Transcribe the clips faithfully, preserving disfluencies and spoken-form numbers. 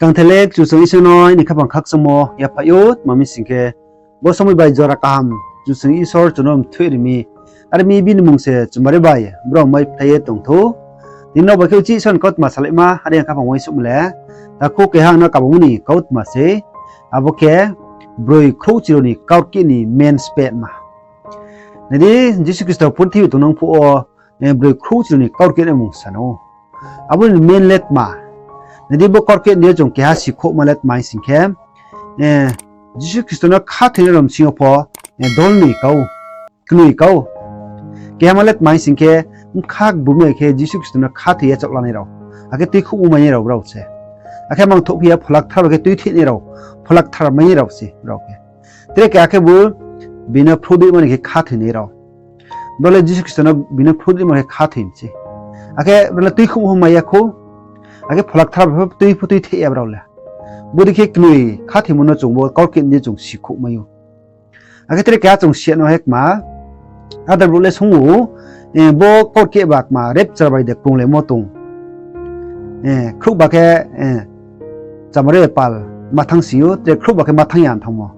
Kangthelek Kchusoyang Isor no aini khaphang khakchangmo yaphaih ou, tma mi sing khe, bo somoi bai jora kaham Kchusoyang Isor chung no mthoih ri mi. Are mi bini mmung se chumari bai brao maiphlai ye tongthou. Tini no bai khe uchih Isor ni kautma salaima are ang khaphang uaingsouhmo le, takhu keha ang no kabangmo ni kautma sei, abo khe broi khrouhchi rao ni kaurkeh ni main spetma. Nai di, Jisu Khristo purthimbi tongnang phuh wo, broi khrouhchi rao ni kaurkeh ni mmung sa no. Abo ni main le tma. Nai di, bo kaurkeh ni yo chung keha sikhouhma le tma hing sing khe, Jisu Khristo no khathoinai rao bsing yo pho, dol ni kau, knoi kau. Kehama le tma hing sing khe, bkha gbumi bai khe Jisu Khristo no khathoi ye chaohlanai rao, akhe tuikhouhmo mainai rao brao se. Akhe mangthouhphi ya Phola Kthar bai khe tuithehnai rao, Phola Kthar mainai rao se brao khe. Tre keha khe bo bini phruhdima ni khe khathoinai rao. Brao le Jisu Khristo no bini phruhdima khe khathoi mi se. Akhe brao le tuikhouhmo mai ya khou. Akhe Phola Kthar bai pho tui pho tuitheh ya brao le. Bodei khe knoi khathoimo no chung bo kaurkeh ni chung sikhouhmai ou. Akhe tre keha chung siya no hekma, áda brouh le swunng ou, bo kaurkeh ba kma rapture bai de krunglaimo tong. Khrouhba khe, chamari pal ma thanng sing ou, tre khrouhba khe ma thanng ya thanngmo.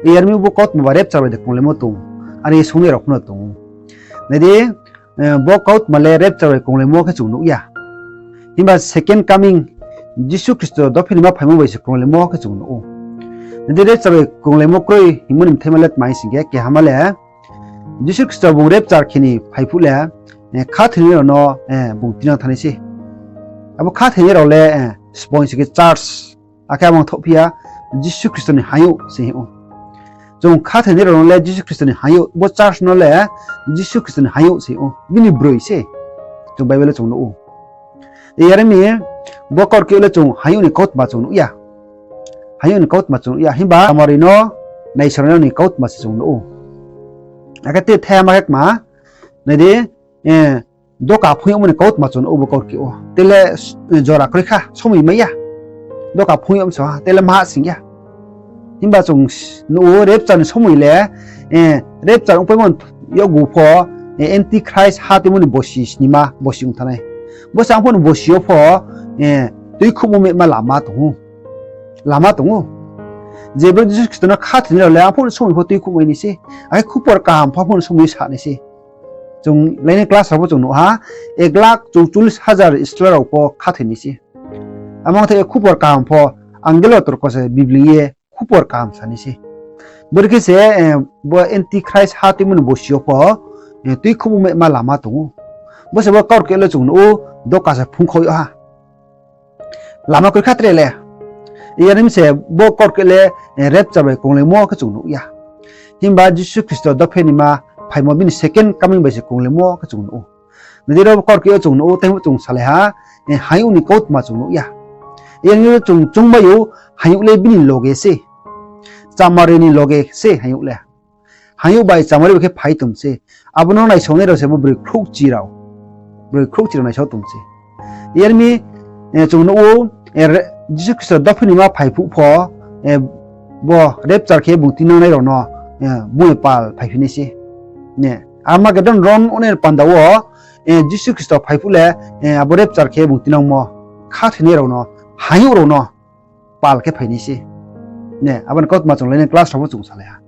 Yar mi bo kautma ba rapture bai de krunglaimo tong, are ye swungnai rao pho no tong ou. Nai di, bo kautma le rapture bai krunglaimo khe chung nuh ya. Himba second coming, Jisu Khristo dophinima phaimo bai se krunglaimo khe chung nuh ou. Nai di, rapture bai krunglaimo kroi hingmo ni bthaima le tma hing sing khe, kehama le, Jisu Khristo bung rapture khe ni phai phuh le, khathoinai rao no, bung tinang thanngnai se. Abo khathoinai rao le, sbo hing sing khe church, akhe abo mangthouhphi ya Jisu Khristo ni haing youh se hing ou. Chung khathoinai rao no le Jisu Khristo ni haing youh, bo church no le Jisu Khristo ni haing youh se hing ou, bini broi se. Chung Bible le chung nuh ou. Yar mi, bo kaurkeh le chung haing youh ni kautma chung nuh ya. Haing youh ni kautma chung nuh ya, himba chamari no naisaonai ni kautma se chung nuh ou. Akhe tre thaiha ma khe kma, nai di, doka phung yagmo ni kautma chung nuh ou bo kaurkeh wo. Tre le, jora kroi kha, somoi mai ya. Doka phung yag mso ha, tre le maha sing ya. Himba chung nuh ou rapture ni somoi le, rapture ongpaimo ni yakgu pho, antichrist ha tuimo ni bosi snima, bosi ong thanng nai. Bo se ang pho ni bosi yo pho, tuikhouhmo mehma lama tong ou. Lama tong ou. Je brouh Jisu Khristo no khathoinai rao le ang pho ni somoi pho tuikhouhmai nai se. Akhe khupor kaham pho ang pho ni somoi sa nai se. Chung laini class rao pho chung nuh ha, ek lakh chouchollis hajar Israel rao pho khathoi nai se. Amo ongthai ye khupor kaham pho, angel rao torko se bibling ye khupor kaham sa nai se. Bodei khe se, bo antichrist ha tuimo ni bosi yo pho, tuikhouhmo mehma lama tong ou. Bo se bo kaurkeh le chung nuh ou, doka se phungkhau yag ha. Lama kroi kha tre le. Yar mi se bo kaurkeh le, rapture bai krunglaimo khe chung nuh ya. Himba Jisu Khristo dophinima phaimo bini second coming bai se krunglaimo khe chung nuh ou. Nai di, ro bo kaurkeh wo chung nuh ou, tei chung salai ha, haing youh ni kautma chung nuh ya. Yar mi chung choungmai ou, haing youh le bini loge se. Chamari ni loge se haing youh le. Haing youh bai chamari bai khe phai tong se. Abo no naisaonai rao se bo broi khrouhchi rao. Broi khrouhchi rao naisao tong se. Yar mi, chung nuh ou, Jisu Khristo dophinima phai phuh pho, bo rapture khe bung tinangnai rao no, bung ye pal phaiphi nai se. Armagedon ron ongnai ni panda wo, Jisu Khristo phai phuh le, abo rapture khe bung tinangmo, khathoinai rao no, haing youh rao no, pal khe phai nai se. Abo ni kautma chung laini class rao pho chung salai ha.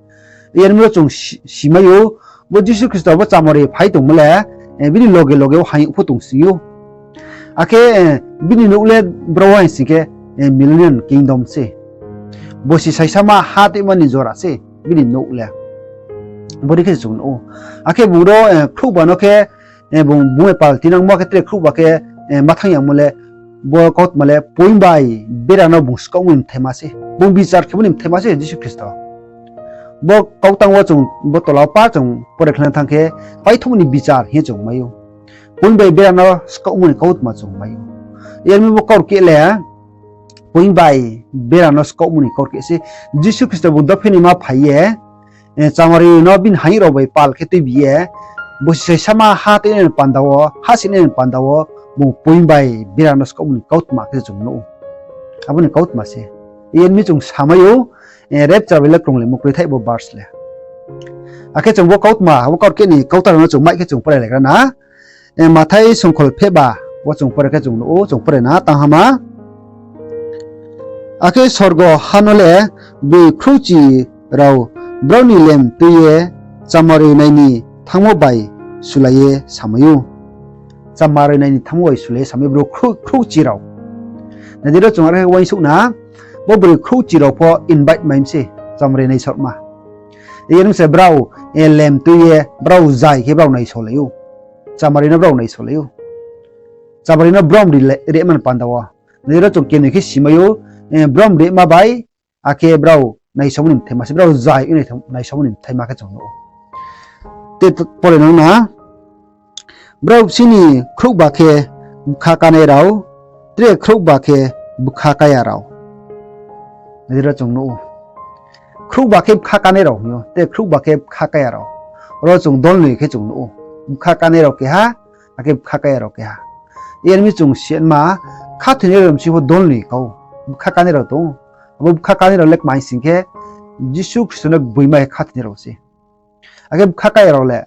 Yar mi ro chung si-, simai ou, bo Jisu Khristo bo chamari phai tongmo le, bini loge loge wo haing youh pho tong sing ou. Akhe, bini nouh le bro hai sing khe, millennium kingdom se. Bosi saisama ha tuima ni jora se, bini nouh le. Bodei khe chung nuh ou. Akhe bung ro, khrouhba no khe, bung, bung ye pal tinangmo khe tre khrouhba khe, ma thanng yamo le, bo kautma le poing bai bera no bung skaohmo ni bthaima se. Bung bichar khemo ni bthaima se Jisu Khristo. Bo kautang wo chung, bo tola wo pa chung pore khlai thanng khe, paithohmo ni bichar hing ye chung mai ou. Poing bai bera no skaohmo ni kautma chung mai ou. Yar mi bo kaurkeh le, poing bai bera no skaohmo ni kaurkeh se. Jisu Khristo bung dophinima phai ye, chamari no bini haing youh rao bai pal khe tuibi ye, bosi saisama ha tuinai ni panda wo, ha sinai ni panda wo, bung poing bai bera no skaohmo ni kautma khe chung nuh ou. Abo ni kautma se. Yar mi chung samai ou, rapture bai le krunglaimo kroithaih bo verse le. Akhe chung bo kautma, abo kaurkeh ni kautma rao no chung mai khe chung pore lai gra na. Mathai songkhol phehba, wo chung pore khe chung nuh ou, chung pore na, tang ha ma. Akhe sorgo ha no le broi khrouhchi rao brao ni lem tui ye chamarinai ni thanngmo bai sulai ye samai ou. Chamarinai ni thanngmo bai sulai ye samai ou broi khrouh-, khrouhchi rao. Nai di ro chung are khe uaingsouh na, bo broi khrouhchi rao pho invite mai mi se, chamarinai saohma. Iye nung se brao, eh, lem tui ye brao zai khe brao naisolai ou. Chamari no brao naisolai ou. Chamari no brom ri le-, rema ni panda wo. Nai di ro chung kemni khe simai ou, eh, brom rema bai, akhe brao naisomo ni bthaima se, brao zai nai-, naisomo ni bthaima khe chung nuh ou. Te t-, pore nung na, brao bsini khrouhba khe bkha kánai rao, tre khrouhba khe bkha káya rao. Nai di ro chung nuh ou. Khrouhba khe bkha kánai rao hing ou, tre khrouhba khe bkha káya rao. Ro chung dolnoi khe chung nuh ou. Bkha kánai rao keha, akhe bkha káya rao keha. Yar mi chung siatma, khathoinai rao bsing pho dolnoi kau. Bkha kánai rao tong ou. Abo bkha kánai rao le kmai sing khe, Jisu Khristo no gboima khe khathoinai rao se. Akhe bkha káya rao le,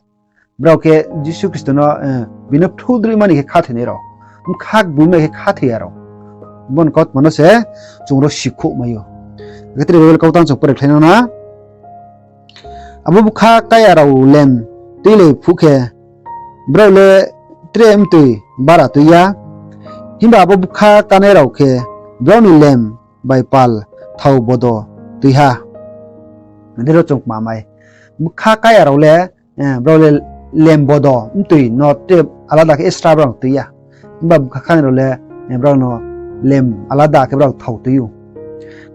brao khe Jisu Khristo no, eh, bini phruhdroima ni khe khathoinai rao. Bkha gboima khe khathoiya rao. Bo ni kautma no se chung ro sikhouh mai ou. Akhe tre Bible kautang chung pore khlai nang na. Abo bkha káya rao lem tuilai phuh khe, brao le tre mtoi bara tui ya. Himba abo bkha kánai rao khe brao ni lem bai pal thao bodo tui ha. Nai di ro chung kma mai. Bkha káya rao le, eh, brao le lem bodo mtoi no tre alada khe extra brao tui ya. Himba bkha kánai rao le, eh, brao no lem alada khe brao thao tui ou.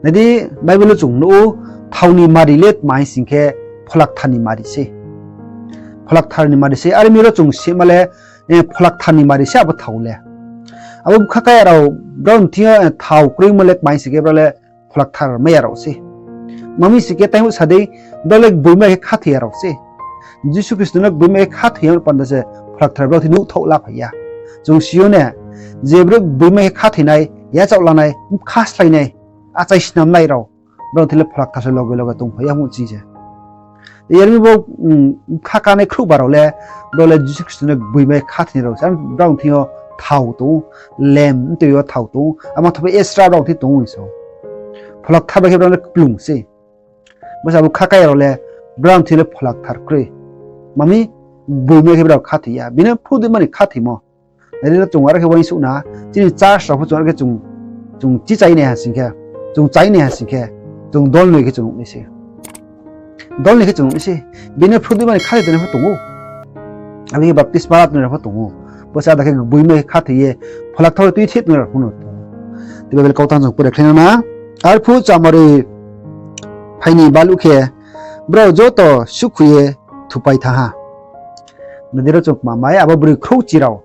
Nai di, Bible wo chung nuh ou, thao ni mari le tma hing sing khe Pholakthar ni mari se. Pholakthar ni mari se, are mi ro chung sima le, eh, Pholakthar ni mari se abo thao le. Abo bkha káya rao brao ni thing yo, eh, thao kroimo le kmai sing khe brao le Pholakthar maiya rao se. Mami sing khe taimuh sa dei, brao le gboima khe khathoiya rao se. Jisu Khristo no gboima khe khathoi ya panda se Pholakthar brao thing nuhthaoh laphai ya. Chung si ou ne, je brouh gboima khe khathoinai, yachaoh lanai, bkha slái nai, achai snam nai rao, brao thing le Pholakthar se loge loge tongphai ya hing chi se. Yar mi bo, um, bkha kánai khrouhba rao le, brao le Jisu Khristo no gboima khe khathoinai rao se, brao thing yo thao tong ou, lem mtoi yo thao tong ou, amo thao pho extra brao thing tong ou so. Pholakthar bai khe brao le kplung se. Bo se abo bkha káya rao le, brao thing le Pholakthar kroi. Mami, gboima khe brao khathoi ya, bini phruhdroima ni khathoimo. Nai di ro chung are khe uaingsouh na, chini church rao pho chung are khe chung, chung chichai nai ha sing khe, chung chai nai ha sing khe, chung dolnoi khe chung nuh nai se. Dolnoi khe chung nuh nai se. Bini phruhdroima ni khathoi tongnai pho tong ou. Abo khe baptisma la tongnai rao pho tong ou. Bo se ada khe gboima khe khathoi ye, Pholakthar tuithe tongnai rao pho no tong ou. Te Bible kautang chung pore khlai nang na. Arphuh chamari phai ni baluh khe, brao joto suhkhui ye thupai thanng ha. Nai di ro chung kma mai, abo broi khrouhchi rao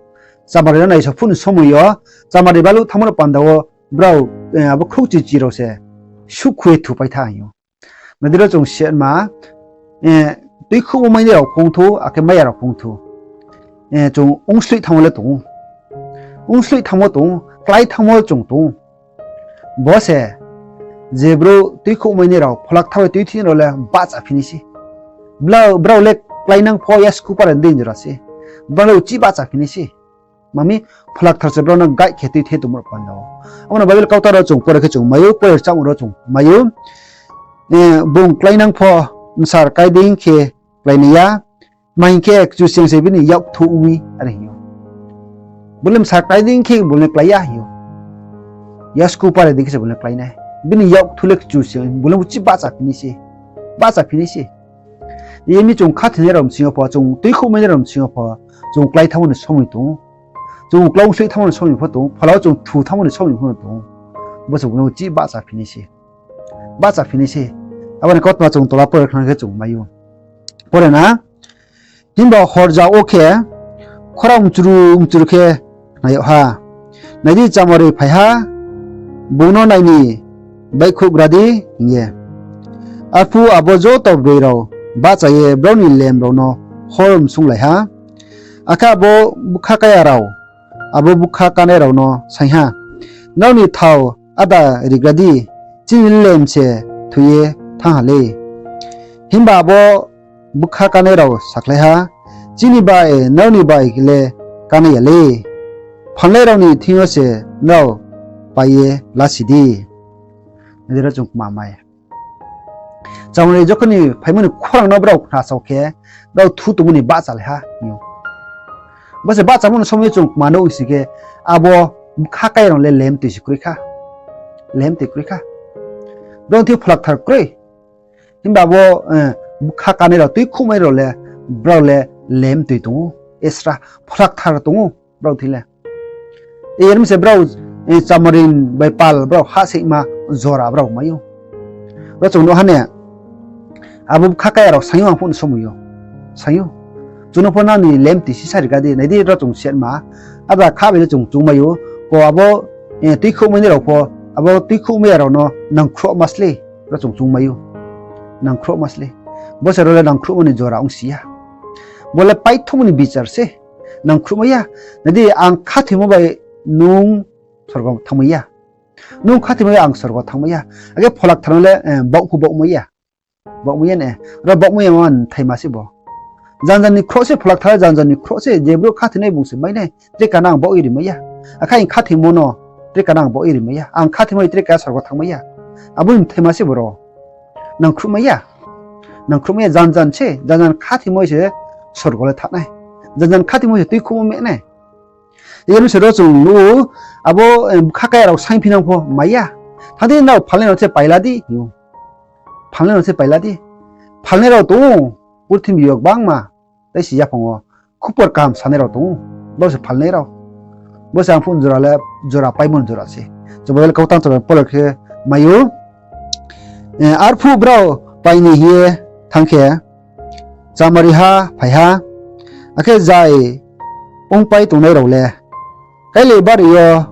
chamari no naisao phuh ni somoi yo, chamari baluh thanngmo ni panda wo brao, eh, abo khrouhchi chi rao se suhkhui ye thupai thanng hing ou. Nai di ro chung sima, eh, tuikhouhmo mainai rao phongthou, akhe maiya rao phongthou. Eh, chung ongsloih thanngmo le tong ou. Ongsloih thanngmo tong ou, klái thanngmo chung tong ou. Bo se, je brouh tuikhouh mainai rao, Pholakthar bai tuithe nai rao le bahchaphi nai se. Brao, brao le kláinang pho yasku pare dei jora se. Brao le uchih bahchaphi nai se. Mami, Pholakthar se brao no guide khe tuithe tongmo rao panda wo. Abo no Bible kautang rao chung pore khe chung mai ou, pore rchamo rao chung mai ou. Eh, bung kláinang pho bsar kái dei khe kláinai ya. Tma hing khe, Kchusoyang se bini yakthuh ong mi, are hing ou. Bung le bsar kái dei khe bung le klái ya hing ou. Yasku pare dei khe se bung le klái nai. Bini yakthuh le Kchusoyang, bung le uchih bahchaphi nai se. Bahchaphi nai se. Yar mi chung khathoinai rao bsing yo pho, chung tuikhouh mainai rao bsing yo pho, chung klái thanngmo ni somoi tong ou. Chung klái ongsloih thanngmo ni somoi pho tong ou, phola wo chung thu thanngmo ni somoi pho no tong ou. Bo se bung le uchih bahchaphi nai se. Bahchaphi nai se. Abo ni kautma chung tola pore khna khe chung mai ou. Pore na, himba horja wo khe khorang mchru mchru khe khna yag ha. Nai di, chamari phai ha, bung no nai ni baihkhouhgra di, hing ye. Arphuh abo joto broi rao bahcha ye brao ni lem rao no hor msunglai ha. Akhe abo bkha káya rao abo bkha kánai rao no saing ha, Nrao ni thao áda rigra di, chini lem se thoi ye thanng ha lei. Himba abo bkha kánai rao sakhlai ha, Chini bai nrao ni bai le kánai ya lei. Phanlai rao ni thing yo se nrao pai ye lasi di. Nai di, ro chung kma mai. Chamari jokhon ni phaimo ni khorang no brao khnasao khe, brao thu tongmo ni bahchalai ha hing ou. Bo se bahchamo ni somoi yo chung kma nuh sing khe, abo bkha kaya rao le lemtoi se kroi kha. Lemtoi kroi kha. Brao ni thing yo Pholakthar kroi. Himba abo, eh, bkha kanai rao, tuikhouhmai rao le, brao le lemtoi tong ou. Esra, Pholakthar tong ou brao thing le. Yar mi se brao, eh, Chamari bai pal brao hahsoingma jora brao mai ou. Ro chung nuh ha ne, abo bkha kaya rao saing ou ang phuh ni somoi yo. Saing ou. Chung no pho nang ni lemtoi sisa riga di, nai di ro chung setma. Ada kha bai le chung chungmai ou. Ko abo, eh, tuikhouhmai nai rao pho, abo tuikhouhmai ya rao no nangkhruhma slei, ro chung chungmai ou. Nangkhruhma slei. Bo se ro le nangkhruhmo ni jora ongsi ya. Bo le paithomo ni bichar se. Nangkhruhmai ya. Nai di, ang khathoimo bai nung sorgo thanngmai ya. Nung khathoimo bai ang sorgo thanngmai ya. Akhe Pholakthar no le, eh, baoh pho baohmai ya. Baohmai ya ne. Ro baohmai ya man thaima se bo. Janjan ni khroh se Pholakthar, janjan ni khroh se, je brouh khathoinai bung se mai nai. Tre kana ang baoh ye rimai ya. Akhe ang khathoimo no tre kana ang baoh ye rimai ya. Ang khathoimo bai tre kana sorgo thanngmai ya. Abo ni thaima se bo ro. Nangkhruhmai ya. Nangkhruhmai ya, janjan se, janjan khathoimo bai se sorgo le thanng nai. Janjan khathoimo bai se tuikhouhmo meh nai. Yar mi se ro chung nuh ou, abo, eh, bkha kaya rao saingphi nang pho mai ya. Thanng di nrao phalnai rao se paila di hing ou. Phalnai rao se paila di. Phalnai rao tong ou, purthimbi yo gbangma, tei se yaphang wo khupor kaham sanai rao tong ou. Brao se phalnai rao. Bo se ang phuh jora le, jora paimo ni jora se. Chung Bible kautang chaba pore khe mai ou. Eh, arphuh brao pai ni hing ye thanng khe, Chamariha phai ha, akhe zai ongpai tongnai rao le, káilai bari yo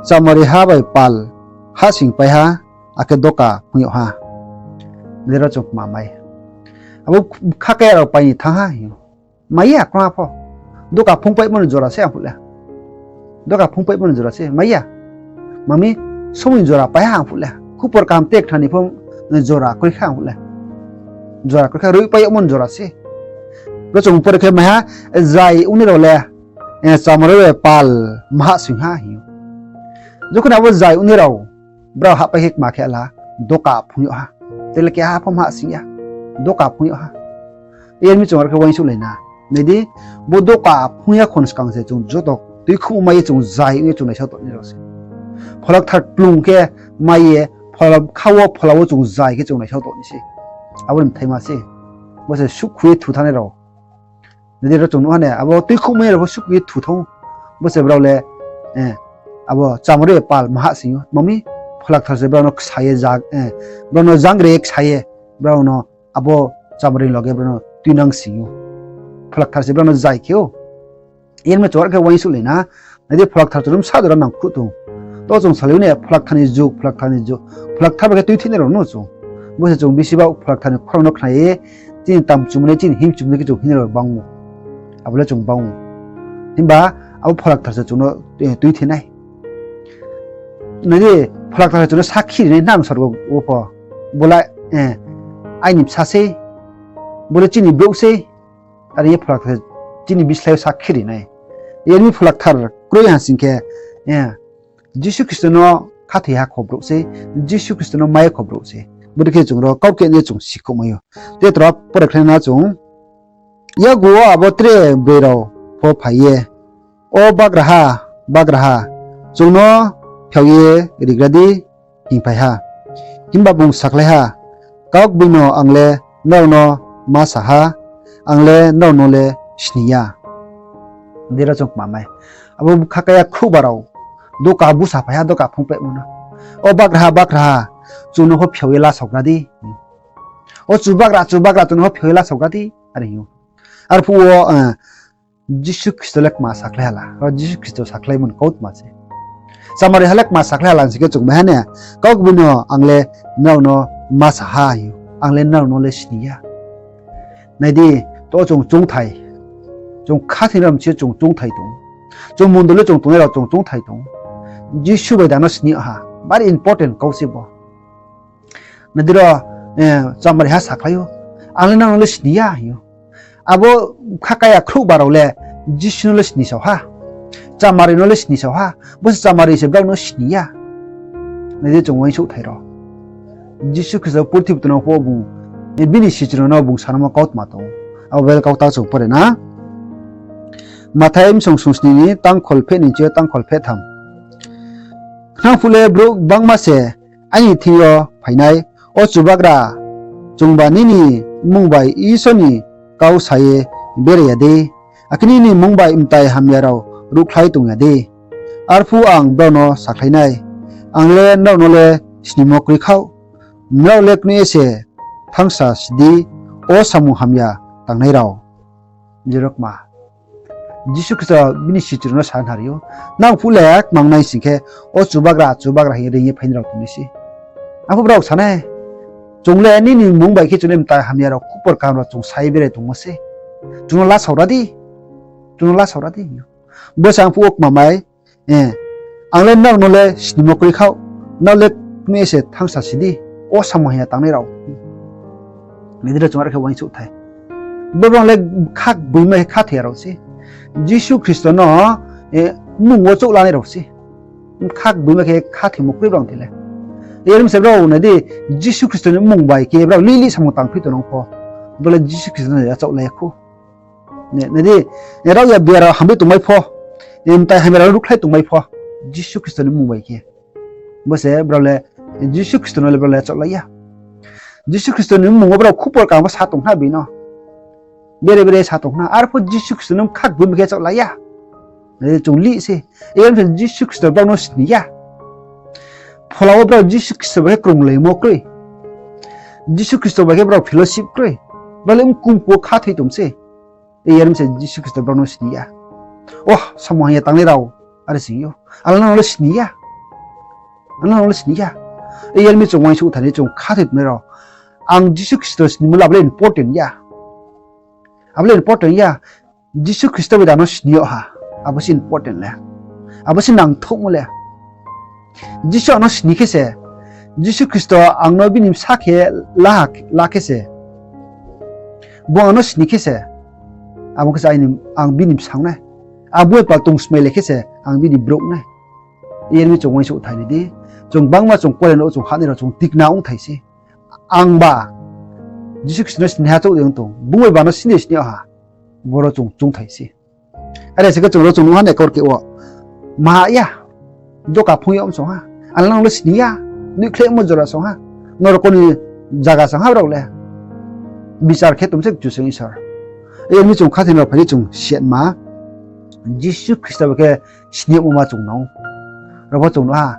Chamariha bai pal hahsoingpai ha, akhe doka phung yag ha. Nai di ro chung kma mai. Abo bkha kaya rao pai ni thanng ha hing ou. Mai ya krungha pho. Doka phungpaimo ni jora se ang phuh le. Doka phungpaimo ni jora se mai ya. Mami, somoi ni jora pai ha ang phuh le. Khupor kaham te kthar ni pho jora kroi kha ang phuh le. Jora kroi kha, roihpai yagmo ni jora se. Ro chung pore khe mai ha, zai ongnai rao le, eh, Chamari bai pal ma hahsoing ha hing ou. Jokhon abo zai ongnai rao, brao hahpai khe kma khe la, doka phung yag ha. Tre le keha pho ma hahsoing ya. Doka phung yag ha. Yar mi chung aro khe uaingsouhlai na. Nai di, bo doka phung ya khon skang se chung joto tuikhouhmo mai ye chung zai ong ye chung naisao tongnai rao se. Pholakthar kplung khe mai ye, phola-, kha wo phola wo chung zai khe chung naisao tongnai se. Abo ni bthaima se. Bo se suhkhu ye thu thanngnai rao. Nai di ro chung nuh ha ne, abo tuikhouhmo mai rao pho suhkhu ye thu thanng ou. Bo se brao le, eh, abo Chamari pal ma hahsoing ou. Mami, Pholakthar se brao no ksa ye ja-, eh, brao no jangre ye ksa ye, brao no abo Chamari loge brao no tuinang sing ou. Pholakthar se brao no zai khe ou. Yar mi chung aro khe uaingsouhlai na. Nai di, Pholakthar chung no bsa jora nangkhruh tong. To chung salai ou ne, Pholakthar ni jug, Pholakthar ni jug. Pholakthar bai khe tuithinai rao no chung. Bo se chung bisi ba Pholakthar ni khorang no khna ye, chini tam chumnai, chini him chumnai khe chung hing rao bang ou. Abo le chung bang ou. Himba abo Pholakthar se chung no, eh, tuithinai. Nai di, Pholakthar se chung no sakhi ri nai nang sorgo wo pho. Bo le, eh, aini bsa sei. Bo le chini brouh sei. Are ye Pholakthar chini bislái yo sakhi ri nai. Yar mi Pholakthar kroi ha sing khe, eh, Jisu Khristo no khathoiha kho brouh sei, Jisu Khristo no mai ya kho brouh sei. Bodei khe chung ro kaukeh ni chung sikhouhmai ou. Te tora pore khlai na chung, yakgu wo abo tre broi rao pho phai ye, O bagraha, bagraha, chung no phiao ye rigra di, hingphai ha. Himba bung sakhlai ha, Kaugboino ang le nrao no ma sa ha, ang le nrao no le sni ya. Dei ro chung kma mai. Abo bkha kaya khruhba rao doka busa phai ha, doka phungpaimo no. O bagraha, bagraha, chung no pho phiao ye lasaogra di. O chubagra, chubagra, chung no pho phiao ye lasaogra di, are hing ou. Arphuh wo, eh, Jisu Khristo le kma sakhlai hala, ro Jisu Khristo sakhlaimo ni kautma se. Chamari ha le kma sakhlai hala hing si khe chung mai ha ne, Kaugboino ang le nrao no ma sa ha hing ou, ang le nrao no le sni ya. Nai di, to chung chungthai, chung khathoi rao mchi chung chungthai tong ou. Chung mondol le chung tongnai rao chung chungthai tong ou. Jisu bai da no sni ha, very important kau se bo. Nai di ro, eh, Chamari ha sakhlai ou, ang le nrao no le sni ya hing ou. Abo bkha kaya khruhba rao le Jisu no le snisao ha, Chamari no le snisao ha, bo se Chamari se brao no sni ya. Nai di chung uaingsouhthai rao. Jisu Khristo purthimbi tongnang phuh wo bung, bini sichu rao no bung sanamo kautma tong ou. Abo Bible kautang chung pore na. Mathai bsong sungsni ni tangkhol pheh ni chi yo tangkhol pheh tham. Khnang phuh le brouh gbangma se aini thing yo phai nai, O Chubagra, chungba nini mmung bai Isor ni kau sa ye berai ya dei, akhe nini mmung bai mtai hamya rao ruhkhlai tong ya dei? Arphuh ang brao no sakhlai nai, Ang le nrao no le snimo kroi khaoh, nrao le knoih ye se thanngsa si di, o samung hamya tangnai rao. Jerokma Jisu Khristo bini sichu rao no sa khnari ou, nang phuh le kmang nai sing khe, O Chubagra, Chubagra, hing ye reing ye phainai rao tong nai se. Arphuh brao sa nai, Chung le nini mmung bai khe chung le mtai hamya rao, khupor kaham rao chung sa ye berai tongmo se. Chung no lasao ra di, chung no lasao ra di. Bo se ang phuh wo kmamai, Ang le nrao no le snimo kroi khaoh, nrao le knoih ye se thanngsa si di, o samung hamya tangnai rao. Nai di, chung are khe uaingsouhthai. Bo brao le kha gboima khe khathoi ya rao se. Jisu Khristo no mmung wo chouh lanai rao se. Kha gboima khe khathoimo kroi brao thing le. Yar mi se brao nai di, Jisu Khristo ni mmung bai khe brao lih lih samung tangphi tongnang pho, bo le Jisu Khristo no yachaohlai ya khou. Nai di, rao ya biara hamri tongmai pho, mtai hamya rao ruhkhlai tongmai pho, Jisu Khristo ni mmung bai khe. Bo se brao le, Jisu Khristo no le brao le yachaohlai ya. Jisu Khristo ni mmung wo brao khupor kaham pho sa tong khna bini no. Bere bere sa tong khna. Arphuh Jisu Khristo no kha gboima khe yachaohlai ya. Nai di, chung lih se. Yar mi se Jisu Khristo brao no sni ya. Phola wo brao Jisu Khristo bai khe krunglaimo kroi. Jisu Khristo bai khe brao fellowship kroi. Brao le mkhu mkhu wo khathoi tong se. Yar mi se Jisu Khristo brao no sni ya. O samung hamya tangnai rao, are sing ou. Ang le nrao no le sni ya. Ang le nrao no le sni ya. Yar mi chung uaingsouhthai ni chung khathoi tongnai rao. Ang Jisu Khristo snimo le abo le important ya. Abo le important ya. Jisu Khristo bai de ang no sni yag ha, abo se important le. Abo se nangthouhmo le. Jisu ang no sni khe se, Jisu Khristo ang no bini bsa khe la, la khe se, bung ang no sni khe se, abo khe se aini, ang bini bsa ong nai. Abo bai pal tongsmailai khe se ang bini brouh ong nai. Yar mi chung uaingsouhthai ni di. Chung gbangma chung kole no chung hahnai rao chung tikna ongthai se. Angba Jisu Khristo no sni ha chouh de ong tong, bung bai ba no sini sni yag ha. Boro chung chungthai se. Are se khe chung ro chung nuh ha nai kaurkeh wo. Ma ya. Doka phung yag song ha. Ang le nang le sni ya. Noihkhlaimo jora song ha. Norok ni zaga song ha brao le. Bichar khe tong se Kchusoyang Isor. Yar mi chung khathoi rao phai di chung siatma. Jisu Khristo bai khe sni yagmo ma chung nang. Ro pho chung nuh ha.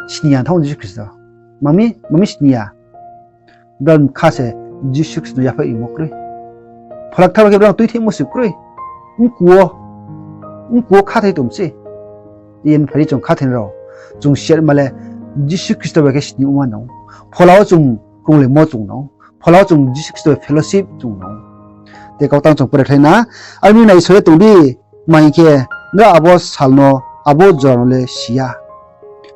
Sni ya thanng Jisu Khristo. Mami, mami sni ya. Brao ni bkha se Jisu Khristo no yaphaih rimo kroi. Phola Kthar bai khe brao tuithimo se kroi. Mkhu wo, mkhu wo khathoi tong se. Yar mi phai di chung khathoinai rao. Chung siatma le Jisu Khristo bai khe sni yagmo ma nang. Phola wo chung krunglaimo chung nang. Phola wo chung Jisu Khristo bai fellowship chung nang. Tei kautang chung pore khlai na. Are mi naisao ye tong di, tma hing khe, nrao abo sal no, abo jora no le si ya.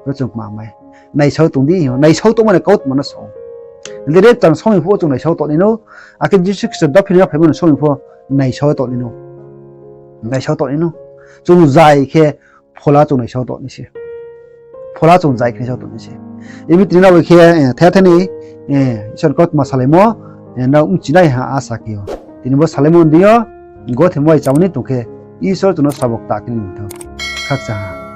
Ro chung kmamai. Naisao tong di, naisao tongmo ni kautma no sa ou. Nai di, rapture ni somoi pho chung naisao tong nai nou, akhe Jisu Khristo dophi ni phaimo ni somoi pho naisao tong nai nou. Naisao tong nai nou. Chung zai khe phola chung naisao tong nai se. Phola chung zai khe naisao tong nai se. Abo tini nrao bai khe, eh, thai thai ni, eh, Isor ni kautma salaimo, eh, nrao bchinai ha asa khe ou. Tini bo salaimo deing yo, gothemo bai chamani tong khe, Isor chung no srabo kta khe ni thou. Khakchang ha.